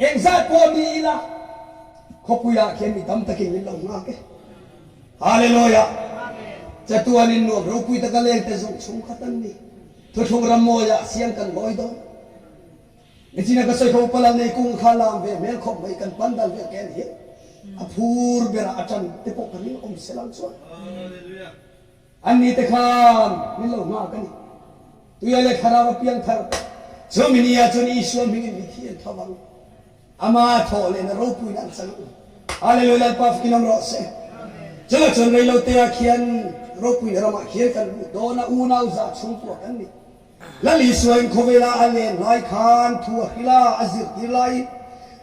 engzat pawh ni ila khawpuiah khian mi tam takin min lo nghak e. Hallelujah! Chatuanin nuam ropui taka lengte zawng chhungkhat an ni. Thuthlung rammawiah siang kan ngawi dawn. Nichina ka sawi kha upa lal nei kung kha lam ve hmel khawp mai kan pandal vel ken hian a phur berah a tan te pawh ka ring awm se lang chuan an ni te khan min lo nghak a ni. Tuia leh thlarau a piang thar chumi ni ah chuan Isua hmingin mithi an tho vang ama thawh lehna ropuina an chang ang. Hallelujah Lalpa fakin awm rawh se. Chungah chuan reilote ah khian ropuina ramah khian kan luh dawn a unau zah chhungkua kan ni. Lal Isuain khawvela a len lai khan thu a hrilh a, a zirtir laiin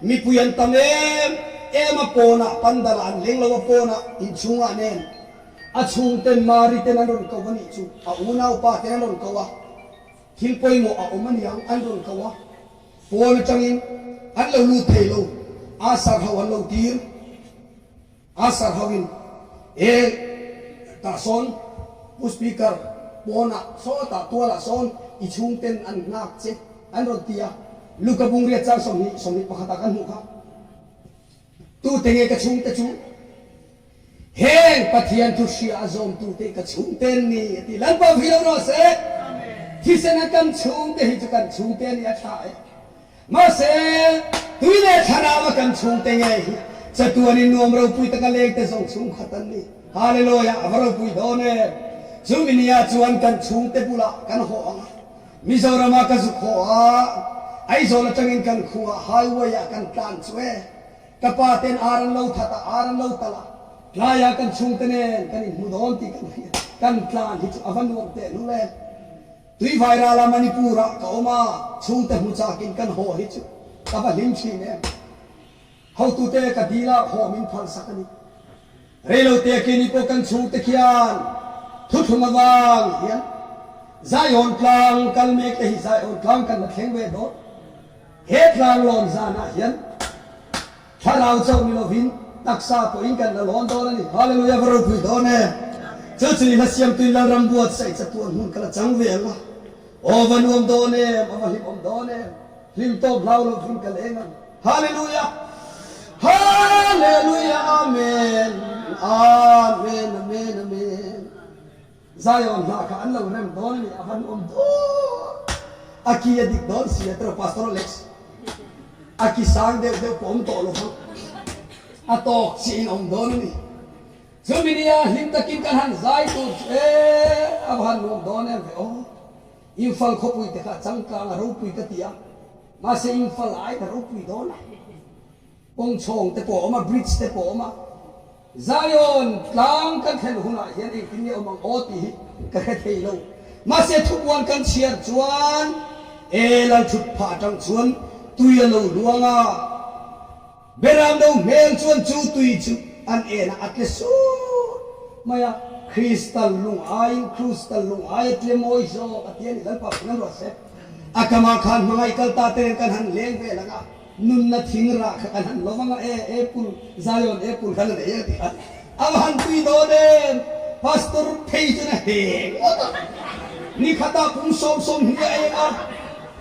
mipui an tam em em a, pawnah pandal-ah an leng lo a, pawnah inchhungah nen a chhungten Mari ten an rawn ko a nih chu, a unaupa ten an rawn ko a, thil pawimawh a awm a niang an rawn ko a, pawn atangin an lo lut thei lo, Asar ho an lo tir. A sarhauin e tah sawn Pu Speaker pawnah sawtah tualah sawn i chhungten an nghak che an rawn ti a. Luka bungriat chang 20, 21 ah kan hmuh kha. Tute nge ka chhungte chu? Heng Pathian thu hria a zawmtute ka chhungte an ni, a ti. Lalpa vui lo rawh se. Thisen a kan chhungte hi chu kan chhungte a ni a tha e. Mahse, tui leh thlarau a kan chhungte nge hi chatuanin nuam ropui taka lengte zawng chhungkhat an ni. Hallelujah! A va ropui dawn em! Chumi nia chuan kan chhungte bulah kan haw ang a, Mizorama ka zuk haw a, Aizawl atangin kan khuah highway ah kan tlan chu e. Ka pa ten ar an lo that a, ar an lo talh a, tlaiah kan chhungte nen kan inhmu dawn tih kan hria. Kan tlan hi chu a va nuam teh lul e. Tuivai rala Manipur ah ka awm a, chhungte hmu chakin kan haw hi chu ka va hlim thin em. Hotute ka dil a, haw min phalsak a ni. Reilote a keini pawh kan chhungte khian thuthlung avang hian Zion tlang kal mek te hi Zion tlang kan la thleng ve dawn. He tlang lawn zanah hian thlarau chauh ni lovin taksa pawhin kan la lawn dawn a ni. Hallelujah va ropui dawn em! Chu chu i hla siamtuin Lalram buatsaih chatuan hmun ka la chang ve ang a. Aw va nuam dawn em! A va hlimawm dawn em! Hlim tawp hlau lovin ka leng ang. Hallelujah! Hallelujah! Amen! Amen! Amen! Amen! Zion hla kha an lo rem dawn a ni, a van awm dawn. A ki a dik dawn si a tiraw Pastor Alex? A ki sang deuh deuh pawh awm tawh lo vang. A tawk chiah in a awm dawn a ni. Chumi nia hlim takin kan han zai tur chu e, a va han nuam dawn em ve aw. Imphal khawpui te kha a changkang a ropui ka ti a, mahse Imphal ai ka ropui dawn a. Kawng chhawng te pawh a awm a, bridge te pawh a awm a. Zion tlang kan thlen hunah hian engtin nge awm ang aw tih hi ka hre thei lo. Mahse thupuan kan chhiar chuan e Lalthut phah atang chuan tui a lo luang a, Beram no hmel chuan chu tui chu an en a, a tle sut mai a, Kristal lung aiin Krustal lung ai a tle mawi zawk a ti a ni. Lalpa phun an ruah se. A kamah khan hmangaih kal ta te nen kan han leng vel ang a. Nunna thing rah kha kan han lo vang a, e apple, Zion apple kha la nei a ti a, a va han tui dawn em, Pastor phei chuan a heng ngawt a, nikhatah pum 20 a eng a,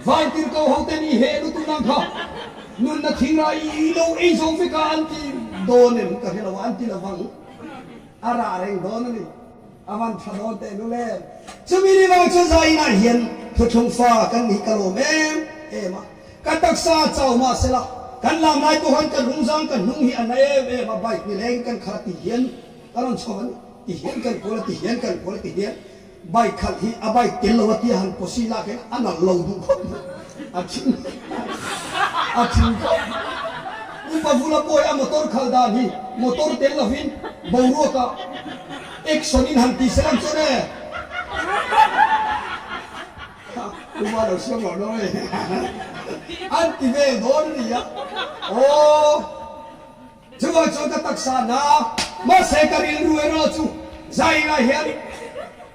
Vantirhko ho ten i heh lutuk nang kha, nunna thing rah i lo ei zo vek a an ti dawn em ka hre lo a, an ti lo vang, a rah reng dawn a ni, a van tha dawn teh lul em. Chumi ni vang chuan Zion-ah hian thuthlung fa kan nih ka lawm em em a. Ka taksa a chau mahsela, kan lam lai pawh khan ka hnungzang ka hnung hi a na em em a, bike ni leng kan khalh a ti hian ka rawn chho a ni, ti hian kan kual a, ti hian kan kual a, ti hian bike khalh hi a bike tel lo a tia han pawsi lak hian a nalh lo duh khawp mai, a thing a thing khawp mai. Upa Vula pawh hi a motor khalh dan hi motor tel lovin boruakah action in han ti selang chuan e. Uma lo siam lo dawn e. An ti vel dawn a nia. Aw, chuvang chuan ka taksa na mahse ka rilru erawh chu Zainga hian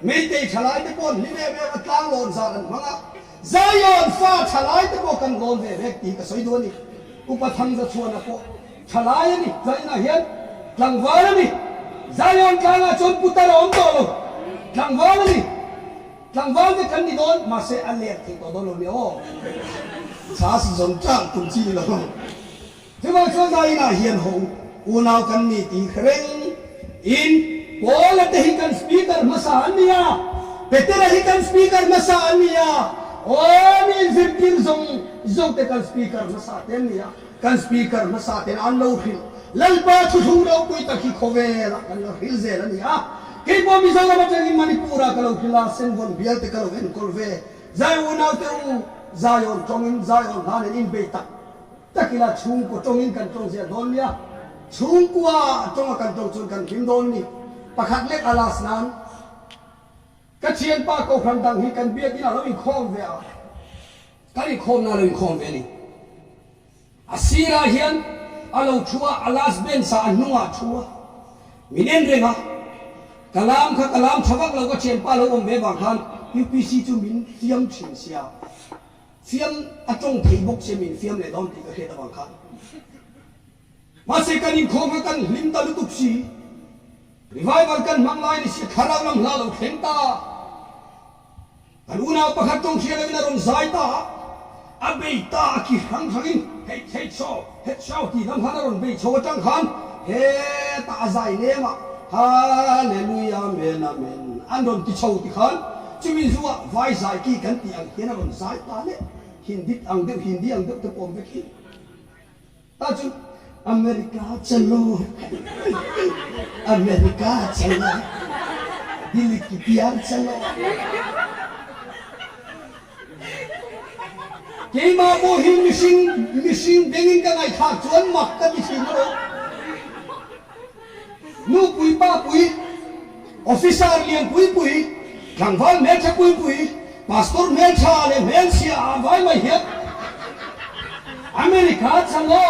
Meitei thalai te pawh an hlim em em a, tlang lawn zan an hmang a, Zion fa thalai te pawh kan lawn ve vek tih ka sawi duh a ni. Upa Thangza chhuana pawh thalai a ni, Zainga hian tlangval a ni. Zion tlangah chuan putar a awm tawh lo, tlangval a ni. Tlangval te kan ni dawn, mahse a let thei tawh dawn lo nia aw. Chhas zawn tlang tum chi ni lo. Chuvang chuan Zainah hian ho unau kan ni tih hre reng in Paula te hi kan speaker hmasa an ni a, Petera hi kan speaker hmasa an ni a, aw mi inzirtir zawng zawng te kan speaker hmasa te an ni a. Kan Speaker hmasa ten an lo hrilh. Lalpa thuthlung ropui tak hi khawvelah kan lo hrilh zel a ni a. Keipawh Mizoram atangin Manipur-ah ka lo hrilh a, Senvawn bial te ka lo enkawl ve. Zai unaute u, Zion tawngin Zion hla nen inbei tak tak ila chhungkaw tawngin kan tawng zel dawn nia. Chhungkua tawnga kan tawng chuan kan hlim dawn ni. Pakhat lek a last nan. Ka thianpa Kohhran dang hi kan biakin a lo inkhawm ve a. Kan inkhawmna a lo inkhawm ve a ni. A sirah hian a lo thu a, a last bench ah a hnungah a thu a. Min en reng a, ka lam kha ka lam tha vak lo, ka thianpa lo awm ve vang khan UPC chu min fiam thin sia. Fiam a tawng thei bawk sia min fiam leh dawn tih ka hriat avang khan. Mahse kan inkhawm kha kan hlim ta lutuk si. Revival kan hmang lai ni si, thlarau lam hla lo thleng ta. Kan unau pakhat tawng hria loin a rawn zai ta a. A bei ta a ki hrang hrangin hei thei chaw, het chau tih lam khan a rawn bei chho atang khan hetah a zai lem a, Hallelujah Amen Amen an rawn ti chho ti khan chumi zuah vai zai ki kan tih ang hian a rawn zai ta leh Hindi ang deuh Hindi ang deuh te pawh awm vek hi. Ta chu America chalo America chalo Dilli ki pyar chalo Keimah pawh hi mihring mihring bengin ka ngaihthlak chuan mak ka ti thin erawh. Nupui pa pui, officer lian pui pui, tlangval hmeltha pui pui, pastor hmeltha leh hmelchhia ah vai mai hian America chalo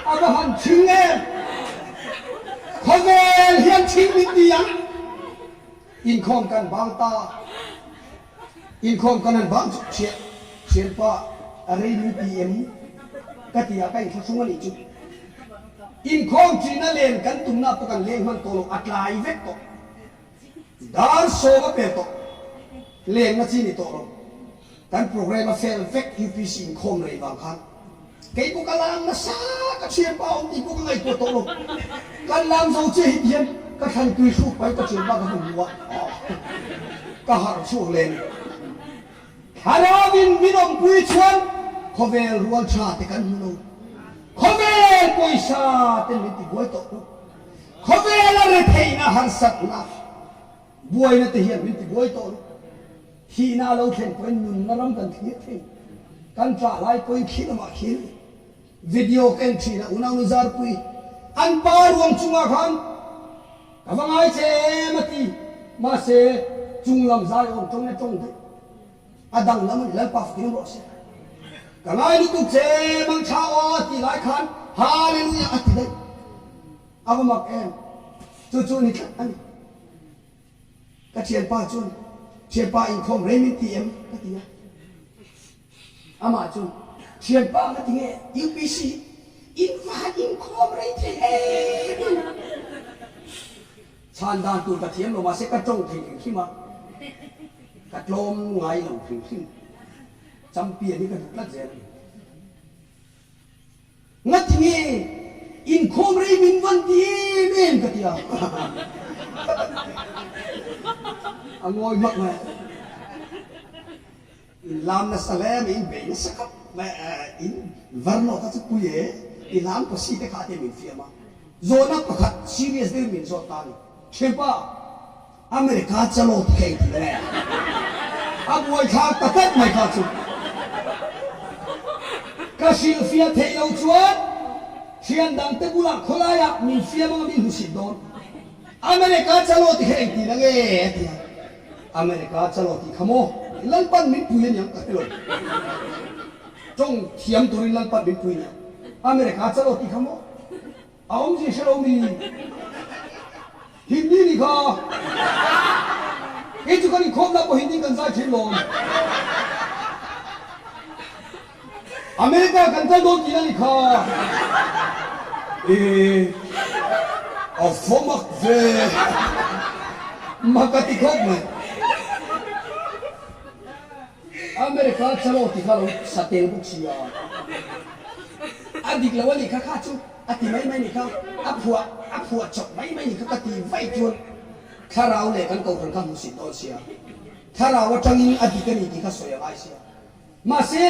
a va han thing em? Khawvel hian thing min ti ang. Inkhawm kan bang ta. Inkhawm kan han bang chu thian thianpa a rei min ti em? Ka ti a, ka inthlahrung a nih chu. Inkhawm ṭina len kan tumna pawh kan leng hman tawh lo, a tlai vek tawh. Dar sawm a pel tawh, lenna chi ni tawh lo. Kan program a fail vek UPC inkhawm rei vang khan. Kei pawh ka lam nasa, ka thianpa awm tih pawh ka ngaihtuah tawh lo. Kan lam zo chiah hi ti hian ka thlan tui hruk pahin ka thianpa ka hmu hmu a, ka harh chhuak leh a ni. Thlarauin min awmpui chuan khawvel rual tha te kan hmu lo. Khawvel pawisa ten min tibuai tawh lo. Khawvela retheihna harsatna buaina te hian min tibuai tawh lo. Thihna a lo thlen pawhin nunna ram kan thlir thei. Kan ṭah lai pawhin khi lamah khian video ka en ṭhin a, unaunu Zarpui an pa ruang chungah khan ka va ngai che em a ti. Mahse, chunglam zai awm ṭawng na ṭawng daih. A danglam a ni, Lalpa fakin rawh se. Ka ngai lutuk che mangṭha aw a tih lai khan Hallelujah a ti daih. A va mak em? Chu chu ni tlat a ni. Ka thianpa chuan, Thianpa inkhawm rei min ti em? ka ti a. Amah chuan, Thianpa nga ti nge UPC in va han inkhawm rei thei em em? Chhan dan tur ka thiam lo mahse ka tawng thei hrim hrim a, ka tlawm ngai lo hrim hrim. Champion hi ka duh tlat zel a ni. Ngati nge inkhawm rei min van ti em em ka ti a, a ngawi hmak mai a, in lam nasa hle mai, in bei nasa khawp mai a, in var lawk kha chu pui e, i lam pawsi te kha a ti a min fiam a, zawhna pakhat serious deuhin min zawt ta a ni, Thianpa, America chalo ti thei ti le a buaithlak ta tlat mai kha chu ka hrilhfiah theih lo chuan thian dang te bulah khawlaiah min fiam anga min hmusit dawn. America chalo ti kha engtin ange a ti a, America chalo tih kha maw Lalpan min pui aniang ka hre lo, tawng thiam turin Lalpan min pui aniang America chalo tih kha maw. A awm zia hre lo mi? Hindi ni kha. Kei chu kan inkhawm lah pawh Hindi kan zai thin lawm. America kan kal dawn tihna ni kha. Ee, a va mak ve. Mak a ti khawp mai. America chalo ti kha lo sa tel bawk si a. A dik lo a nih kha kha chu. A ti mai mai nih kha, a phuah a phuah chawp mai mai nih kha ka ti vaih chuan thlarau leh kan kohhran kha hmuhsit dawn sia, thlarau atangin a dik a ni tih kha sawi a ngai sia. Mahse,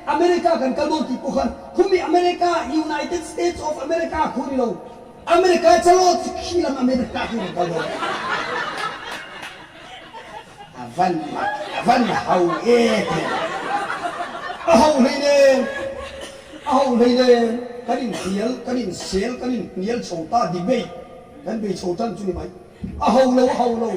America kan kal dawn tih pawh khan khumi America, United States of America khu ni lo, America chalo chu khi lam America khu kan kal dawn. A van mak, a van ho e ti a. A ho hleinem. A ho hleinem, kan inhnial, kan insel, kan inhnial chho ta, debate kan bei chho tan chu ni mai. A ho lo, a ho lo.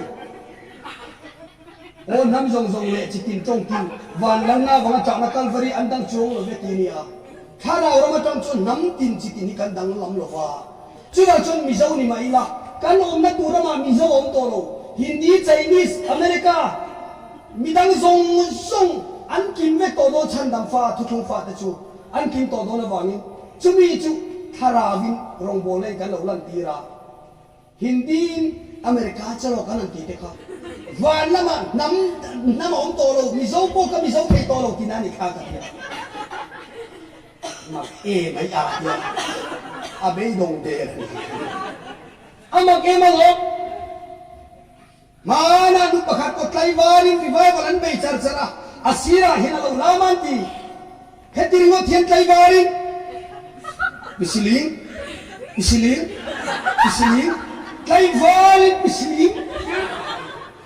Aw hnam zawng zawng leh chitin tawngtin van lalna vanga chahna Kalvari an dang chuang lo ve ti a ni a. Thlarau ram atang chuan hnam tin chitin hi kan danglam lo va. Chuvang chuan Mizo ni mah ila, kan awmna tur ramah Mizo a awm tawh lo. Hindi, Chinese, America, midang zawng zawng an kim vek tawh dawn chhan dang fa, thuthlung fa te chu an kim tawh dawn avangin chumi chu thlaravin rawngbawlna in kan lo lantir a. Hindi in America chalo kan han tih te kha. Van lamah hnam hnam a awm tawh lo, Mizo pawh ka Mizo thei tawh lo tihna a ni kha ka ti a. Mak em ai a tia a beidawng der a ni. A mak em alawm. Hmanah nu pakhat pawh tlaivarin revival an bei char char a, a sirah hian a lo lam an ti. Heti ringawt hian tlaivarin Pisiling, Pisiling, Pisiling, tlaivarin Pisiling,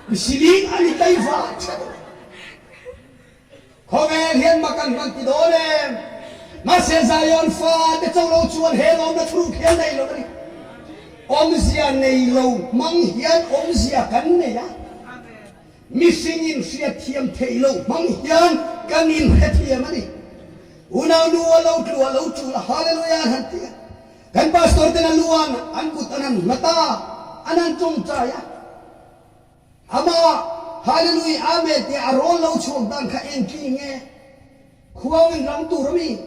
Pisiling a ni tlaivar tha deuh. Khawvel hian mak an rawn ti dawn em? Mahse Zion fate cho lo chuan he lawmna thuruk hian nei lo a ni. Awmzia nei lo hmang hian awmzia kan nei a. Mihring in hriatthiam theih loh hmang hian kan inhrethiam a ni. Unau nu a lo tlu a lo tul a Hallelujah an han ti a. Kan pastor ten a luan an kut an han nghat a, an han tawngtai a. Amah Hallelujah Amen tia a rawl lo chhuak dan kha engki nge? Khuang in rang tur a mi?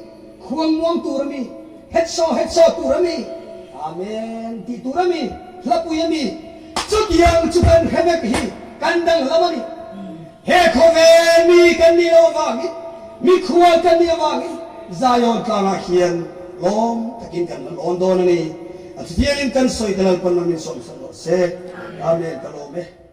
Khuang muang tur a mi? Hetsaw hetsaw tur a mi? Amen tih tur a mi? Hlapui a mi? Chutiang chu kan hre vek hi kan danglam a ni. He khawvel mi kan nih loh avangin, mikhual kan nih avangin Zion tlangah hian lawm takin kan la lawn dawn a ni. A chutiangin kan sawi te Lalpan man min sawmsak rawh se. Amen ka lawm e.